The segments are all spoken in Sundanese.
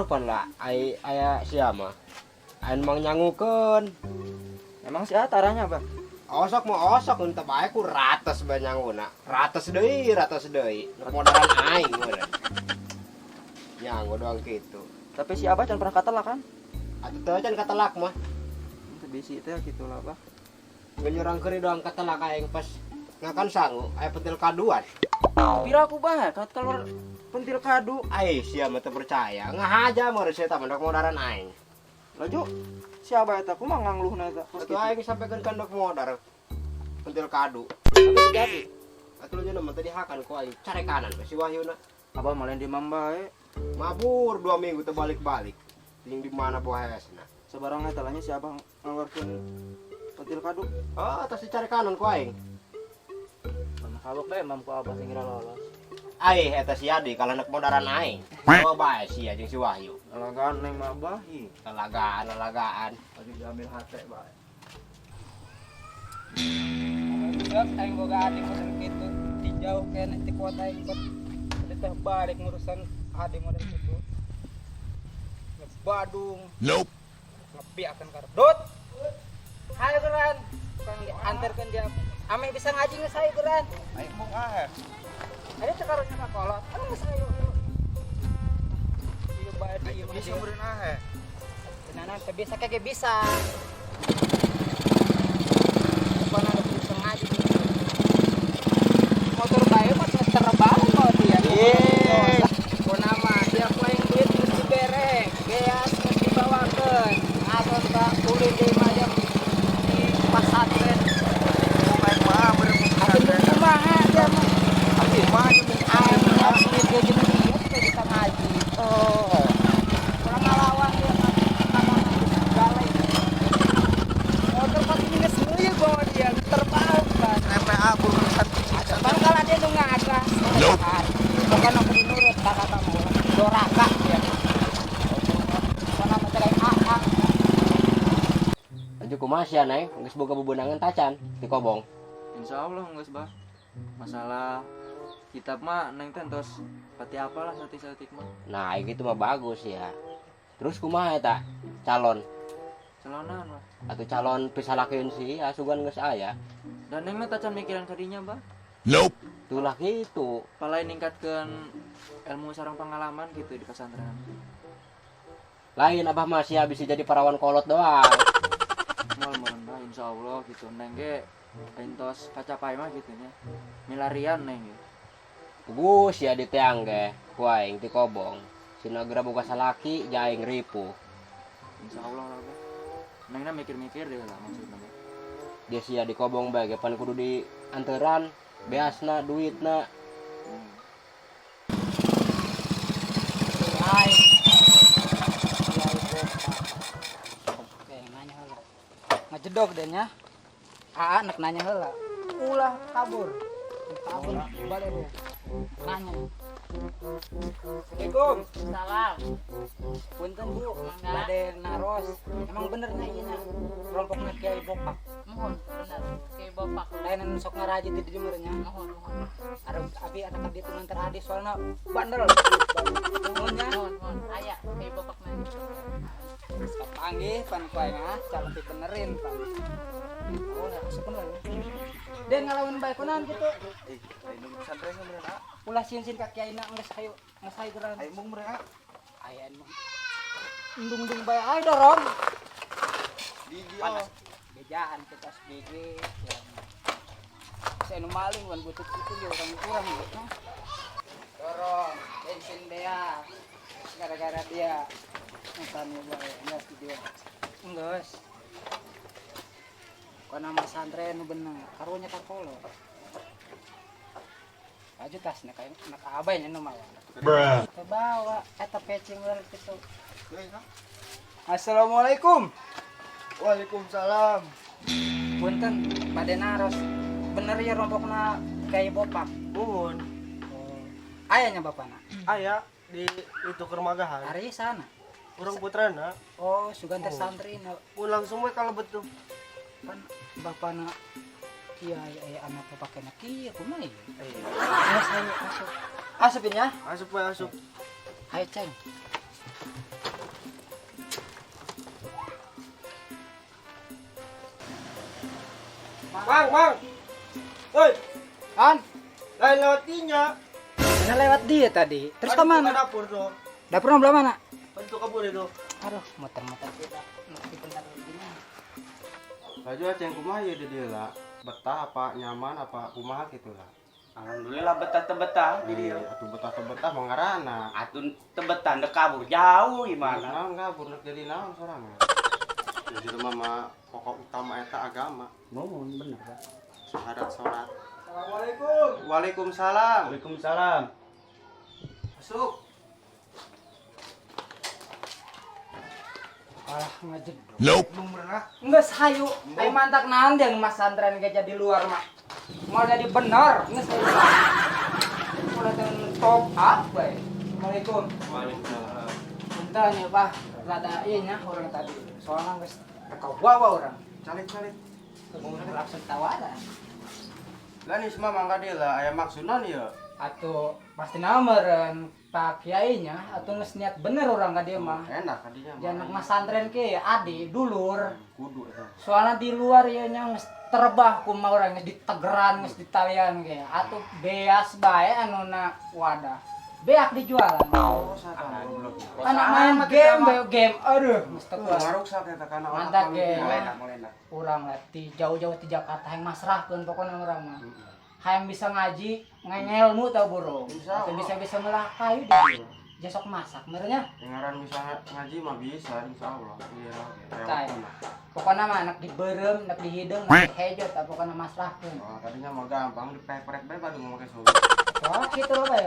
Terpengaruh pan lah ai aya sia mah. Aing mang nyangukeun. Emang si ataranya, Bah? Osok mau osok entah bae ku ratas bae nyanguna. Ratas deui, ratas deui. Modaran aing meureun. Nyangu doang gitu. Tapi si Abah can pernah katelak kan? Atuh teu can katelak mah. Teu bisi teh gitu lah, Bah. Genyurang keuri doang katelak aing pas ngakan sangu aya pentil kaduan. Pira aku, Bah, kat keluar pentil kadu. Ai sia mah teu percaya. Ngahaja meureun sia tah mah modaran aing. Laju si Abah eta kumaha ngangluhna eta? Atuh aing sampekeun ka ndok modar pentil kadu. Tapi jadi Atuh lu mah tadi hakan ku aing carekanan we si Wahyuna. Abah malah di bae. Mabur 2 minggu teu balik-balik. Ting di mana poesna. Sabarang eta lah nya si Abah ngeluarkeun pentil kadu. Oh, tos dicarekanan ku aing. Mama kabok bae mam ku Abah sing lolos. Ai eta si Adi kalau anak modaran aing. Oh bae sia jeung si Wahyu. Lalagaan neng mah Abah ih. Lalagaan, lalagaan. Lagi diambil hate bae. Sok aing boga adik model kitu dijauh keneh ti kuat aing kot. Teh balik ngurusan adik model kitu. Badung. Nope. Ngepiakeun kardut. Hayo geran. Kang diantarkeun dia. Ame bisa ngaji geus hayo geran. Aing mung ah. Ada teh karunya ka kolot. Anu geus hayo. Ieu bae di ieu Bisa meureun ah. Tenanan teh bisa kage bisa. Bukan ada bisa ngaji. Motor bae mah terbang kalau dia. Iya. Kunama dia ku aing duit geus dibere, beas geus dibawakeun. Ngatos ka ulin deui mah jam di pasantren. Mung aing mah meureun Atuh kumaha dia mah. Atuh mah jeung Aing mah duit ge jeung ieu teh bisa ngaji. Oh. Kurang ngalawan dia mah. Kamana galeng. Motor pasti geus ngeuyeuk bawa dia terbang kan. MPA burung Baru kalau dia nu ngagas. Nope. Bukan aku nurut kata kamu. Doraka dia. Karena macam AA. Lanjut kumaha sia neng, geus boga bebenangan tacan di kobong. Insyaallah geus, Bah. Masalah kitab mah neng teh entos pati apalah saeutik-saeutik mah. Nah, gitu mah bagus ya. Terus kumaha eta calon Calonan mah. atau calon pisalakeun si asugan geus aya. Dan neng mah tacan mikiran kadinya, Bah. Nope. Itulah gitu. Palai ningkatkeun ilmu sareng pengalaman gitu di pesantren. Lain abah masih bisa jadi parawan kolot doang. Moal meureun Bah, insyaallah gitu. Neng ge entos kacapai mah gitu nya. Milarian neng ge. Bagus ya di teang ge, ku aing ti kobong. Sinagra boga salaki jaing ripuh. Insyaallah lah, Bah. Nengna mikir-mikir deh lah maksudnya, Bah. Dia sia di kobong bae ge pan kudu di anteran beasna duitna. Hai. Kiai Bopak. Oke, nanya heula. Ngajedog deh nya. Aa nek nanya heula. Ulah kabur. Kabur balik deh. Nanya. Assalamualaikum. Salam. Punten Bu, Mangga. Bade naros. Emang bener nya ieu nya kelompokna Kiai Bopak? Mohon bener. Kiai Bopak. Lain anu sok ngaraji di dieu meureun nya. Mohon mohon. Ada abi anak abdi teu nganter adi soalna bandel. Nuhun nya. Mohon mohon. Aya Kiai Bopak mah. Kapanggih pan ku aing ah, calon dibenerin pan. Oh, asup lah ya. Den ngalawan bae kunaon kitu? Eh, lain pesantren mah meureun ah. Ulah sieun-sieun ka kiai na geus hayu, geus hayu geran. Aing mung meureun ah. Aya nu endung-endung bae ayo dorong. Gigi Panas. Bejaan kita SBG. Ya. Saya nu maling wan butut itu ya orang-orang gitu. Dorong bensin bea. Gara-gara dia nonton bae geus video. Geus. Kana nama santren nu bener, karunya ka kolot. Aju tasna kayak anak abai nya nu mawa. Bruh. Kebawa eta pecing urang kitu. Assalamualaikum. Waalaikumsalam. Punten bade naros. Bener ya rompokna Kiai Bopak? Nuhun. Oh. Aya nya bapana? Aya di itu kermagahan. Ari sana. Urang putrana. Oh, sugan teh santri na. Mun langsung we kalebet tuh. Kan bapana kiai aya anak bapakna kieu kumaha ieu? Eh, Geus hayu asup. Asupin ya. asup we asup. Hayu ceng. Mang, mang. Woi, An, lain lewat dinya. mana lewat dia tadi? Terus Aduh, ke mana? ke dapur tuh. Dapur belah mana? Bentuk kabur itu. Aduh, muter-muter kita. Mesti bentar begini. Laju aceng kumaha ieu di dieu lah. Betah apa nyaman apa kumaha gitu lah. Alhamdulillah betah teu betah di dieu. Atuh betah teu betah mah ngaranna. Atuh teu betah ndek kabur jauh gimana? Naon kabur nek jadi naon sorangan. Jadi mah mah pokok utama eta agama. Mohon bener, Pak. Syahadat salat. Assalamualaikum. Waalaikumsalam. Waalaikumsalam. Masuk. Alah ngejedok. Nope. Enggak sayu. Ayo mantak naon dia mas santren kayak jadi luar mah. Mau jadi bener, geus sayu. Mulai dengan top up bae. Assalamualaikum. Waalaikumsalam. Punten ya, Pak. Rada ieu nya orang tadi. Soalnya geus kawawa orang. Calik calik. Langsung tawaran. Lah nih semua mangga dia lah aya maksudna nih ya. Atau pasti meureun Pak Kiai nya atau geus niat bener orang ka dia mah. Enak kadinya mah. Jangan mas santren ke adi dulur. Kudu eta. Soalnya di luar ya nya geus terebah kumaha urang geus ditegeran geus ditalian ge atuh beas bae anu na wadah. Beak dijualan. Oh, sadar goblok. Anak main game bae game aduh geus teu kuat. Ngaruksak eta kana otak Mantap, ge. Mulai mulai. Urang lah ti jauh-jauh ti Jakarta hayang masrahkeun pokona urang mah. Hayang bisa ngaji, ngelmu tau burung. Insya Atau Allah. bisa-bisa melah kayu di Jesok masak merenya. Dengaran bisa ngaji mah bisa insyaallah. Iya lah. Percaya. Pokoknya mah anak diberem, anak dihidung, anak dihejo, tapi pokoknya masrahkeun. Oh, tadinya mah gampang diprek-prek bae badu make suhu. Wah, gitu loh bae.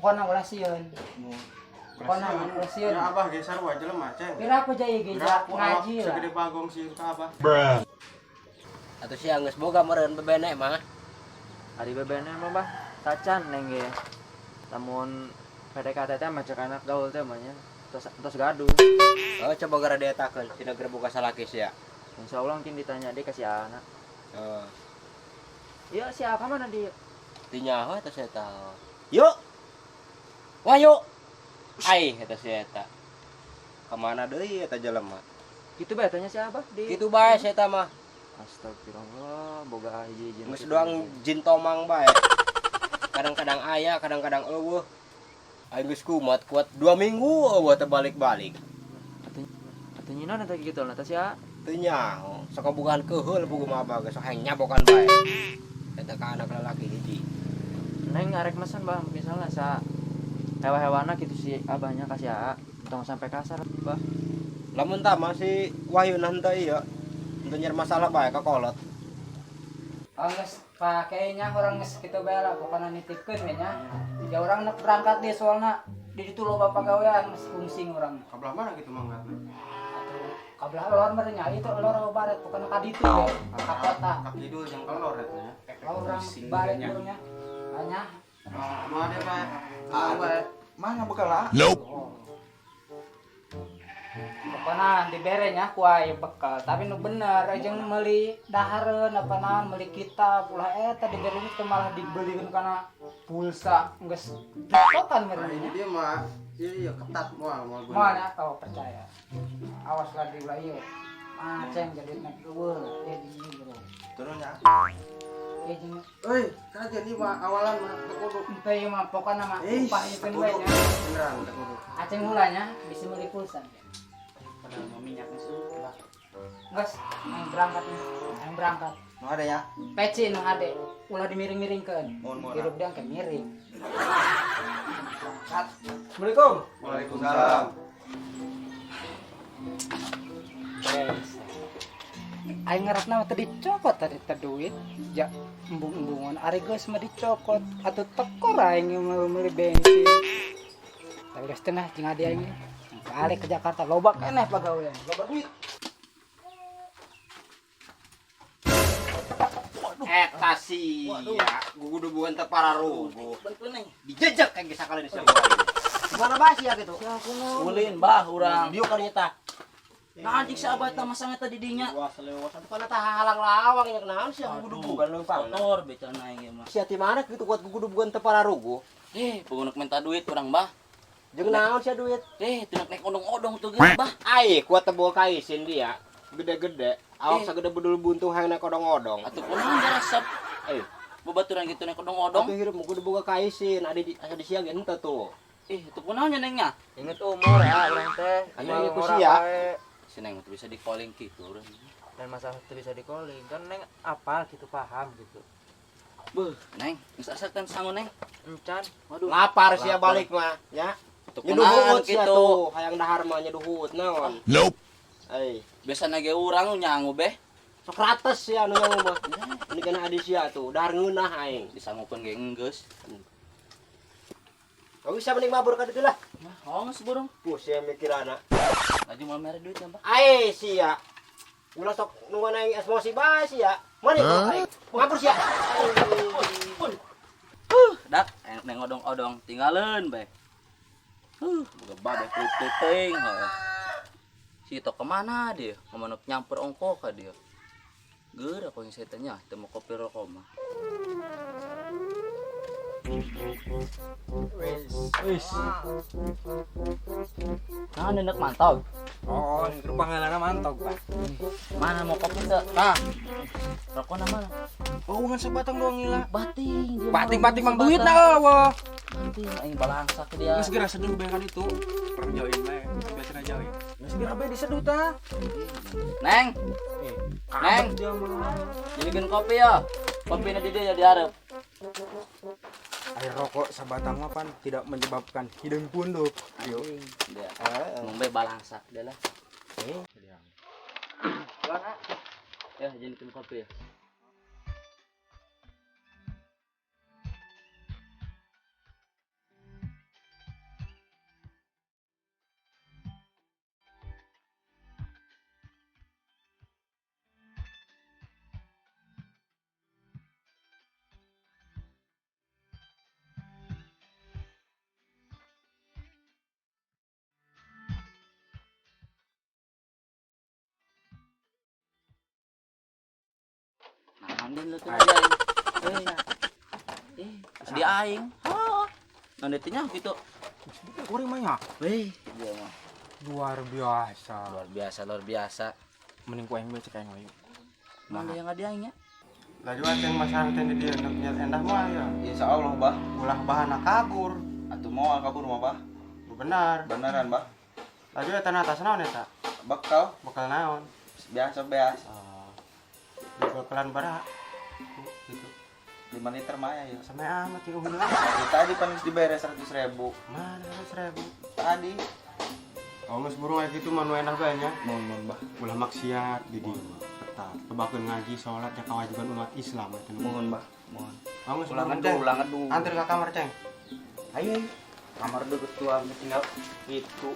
Pokoknya ulah sieun. Pokoknya ulah sieun. Ya abah ge sarua jelema ceng. Pira aku jaya ge Pira aku awak ngaji lah. segede bagong sieun ka abah. Atuh sia geus boga meureun bebene mah. Ari bebene mah bah tacan neng ge. Lamun PDKT teh mah cek anak gaul teh mah nya. Tos tos gaduh. Oh, coba gara dietakeun tina geus boga salaki sia. Insyaallah mungkin ditanya deh kasih anak. Oh, Iya siapa mana di teu nyaho eta sia eta. Yuk. Wah, yuk. Ai eta sia eta. Kamana deui eta jelema? gitu bae tanya siapa di Kitu bae sia eta mah. Astagfirullah boga hiji-hiji Geus doang jin tomang bae. Kadang-kadang aya, kadang-kadang eueuh. Aing geus kumat kuat 2 minggu eueuh teu balik-balik. Atuh nyina eta kitu lah teh sia. Teu nyaho, sok kabogaan keuheul pugu mah abah geus sok hayang nyabokan bae. Eta ka anak lalaki hiji. Neng arek mesen bah misalnya sa hewa-hewana gitu si abahnya kasih A tong sampai kasar bah. Lamun tah mah si Wahyu henteu ieu. Henteu nyer masalah bae ka kolot. Oh, geus Pak kayaknya orang geus kitu bae lah pokoknya nitipkeun we nya. Ya orang nek berangkat deh soalna di ditu loba pagawean geus fungsing urang. Kabelah mana gitu mangga? Atuh kabelah lor meureun nya itu lor apa barat pokoknya ka ditu we ka kota. Ka kidul jeung ka lor eta nya. Orang balik burungnya. Banyak. Mah ada bae. Ah, bae. Mana bekal ah? Nope. Pokoknya dibere nya ku aing bekal, tapi nu bener jeung meuli dahareun apa naon meuli kitab ulah eta dibere teh malah dibelikeun kana pulsa geus tokan Nah, meureun ini nya. dia mah iya iya ketat moal moal bener. Mana oh percaya. Awas lah di ulah ieu. Maceng jadi nek eueuh ya jeung ieu bro. Turun ya. Ya jeung Euy, kajian ieu mah awalan mah teu kudu. ente ieu mah pokona mah Ih, upah ieu teu bae kudu. nya. Beneran teu kudu. Aceng mulanya bisa meuli pulsa. Padahal mau minyaknya sudah. Geus, aing berangkat nih. Aing berangkat. Nu ada ya? Peci nu hade, ulah dimiring-miringkeun. Mohon, mohon. Hirup dia ke miring. Assalamualaikum. Waalaikumsalam. Aing ngarepna mah teu dicokot tadi teh duit. Ja embung-embungan ari geus mah dicokot atuh tekor aing mau meuli bensin. Tapi geus teh nah jeung adi aing. Balik ke Jakarta loba keneh pagawean. Loba duit. Eta sia, gugudubuan teh pararuguh. Bantu neng. Dijejek kayak geus sakali di sebuah. Gimana bah sia gitu? Ulin bah urang. Diuk kali tah. Nah anjing si abah tah masang eta di dinya. Wah, selewas atuh kana tah halang lawang nya naon sia gugudubugan leumpang. Kotor becan aing ge mah. Sia ti mana gitu kuat gugudubugan teh pararuguh? Peugeun minta duit urang bah. Jeung naon sia duit? Teu naik odong-odong tuh geus bah. Ai, kuat tebol kaisin dia. Gede-gede. Awak sagede bedul buntung hayang naik odong-odong. Atuh kunaon resep? Babaturan gitu naik odong-odong. Tapi hirup kudu boga kaisin, ada di asa di sia ge henteu tuh. Ih, itu kunaon nya nengnya? Inget umur ya urang teh. Aya Moal ieu ku ngora sia. bae. Si neng mah teu bisa di calling kitu urang. Dan masalah teu bisa di calling kan neng apal gitu paham gitu. Beuh, neng, geus asa kan sangu neng. Encan. Waduh. Lapar sia balik mah, nya. Atuh Nyeduh kunaon huut sia kitu? tuh, hayang dahar mah nyeduh huut naon. Nope. Ai, Biasana ge urang nu nyangu beh. sok rates sia nu nyangu mah. Ini kana adi sia tuh, dahar ngeunah aing. Disangukeun ge enggeus. Kau bisa mending mabur ka ditu lah. Nah, honges burung. Puh, sia mikirana. Laju moal mere duit ya, Bah. Ai sia. Ulah sok nungguan aing emosi bae sia. Mana aing? Mabur sia. Dak, enak neng odong-odong tinggalin bae. Boga babe putih teuing heuh. Si itu kemana dia? Kemana nyamper ongko ka dia? Geura aku yang saya tanya, teu mau kopi rokok mah. Wis. Nah, nenek mantog. Oh, itu pangalanna mantog, Pak. Mana mau kopi teu? Tah, Rokok mana? oh ngan sebatang doang gila. Bating. Dia Bating-bating mah mang duit nah, wah. Bating, aing balangsak dia. Geus geura seduh bae kan itu. Pernah jauhin bae, biasa jauhin. Geus geura bae diseduh tah. Neng. Neng, Dia mah. jadikan kopi ya. Kopi di dia diharap. Air rokok sabatang mah pan tidak menyebabkan hidung punduk. Ayo. Dia. Ngombe balangsak dia lah. Ya, jadikan kopi ya. Nah, andin lu tuh aing. Di aing. Hah. Nanti nya gitu. Goreng mah ya. Weh, dia mah Luar biasa. luar biasa, luar biasa. Mending ku aing bae cek aing wae. Mana yang ada aingnya? Laju atuh masalah teh di dieu nu nyet endah mah ya. Insya Allah bah. Ulah bahana kabur. Atuh mau kabur mah bah. Benar. Beneran bah. Laju eta na atas naon eta? Bekal Bekal naon? biasa beas. Bekalan bara. Gitu. 5 liter mah ya. Sampai amat ya ulah. Ya, tadi pan geus dibayar 100.000. Mana 100.000? Tadi. Oh, geus burung aya kitu mah nu endah bae nya. Mohon mohon bah. Ulah maksiat di dieu mah. Tetap tebakeun ngaji salat ya kewajiban umat Islam eta. Mohon bah. Mohon. Oh, geus Ulah burung ngeduh, teh. ulah ngeduh. Anter ka kamar, Ceng. Ayo, ayo. Kamar dulu ketua tinggal itu.